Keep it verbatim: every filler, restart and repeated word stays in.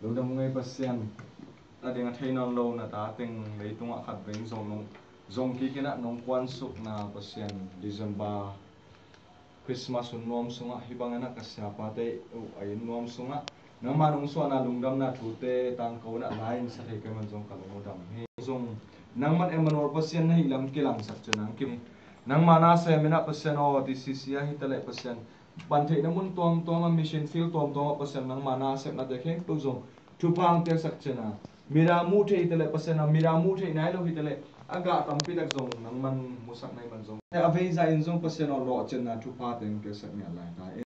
Lungdam ngei Pasian, na ding a thei nawn lo na ta teng leitungah khat veng zong nong zong kik in ah nong kuansukna Pasian, December Christmas hun nuam sungah hih bangin ah ka siapate uh a inn nuam sungah nangmah nong suahna lungdamna thute tangko in ah lai-in sa thei kei man zong ka lung uh dam hi. Zong nangman Emmanuel Pasian na hih lam kilangsak ciang nang kim hi. Nangmah na sem in ah Pasian aw, T C C ah hi ta leh Pasian, pan theihna mun tuamtuam ah, mission field tuamtuam ah Pasian, nangmah na sepnate khempeuh zong thupha hong piaksak ciang a, midang muh theih hi ta leh Pasian aw, midang muh theih nai lo hi ta leh a gah tampi tak zong nangman musak na hih man zong a veizah in zong Pasian aw, lawhcinna thupha teng piaksak ngiat lai ta.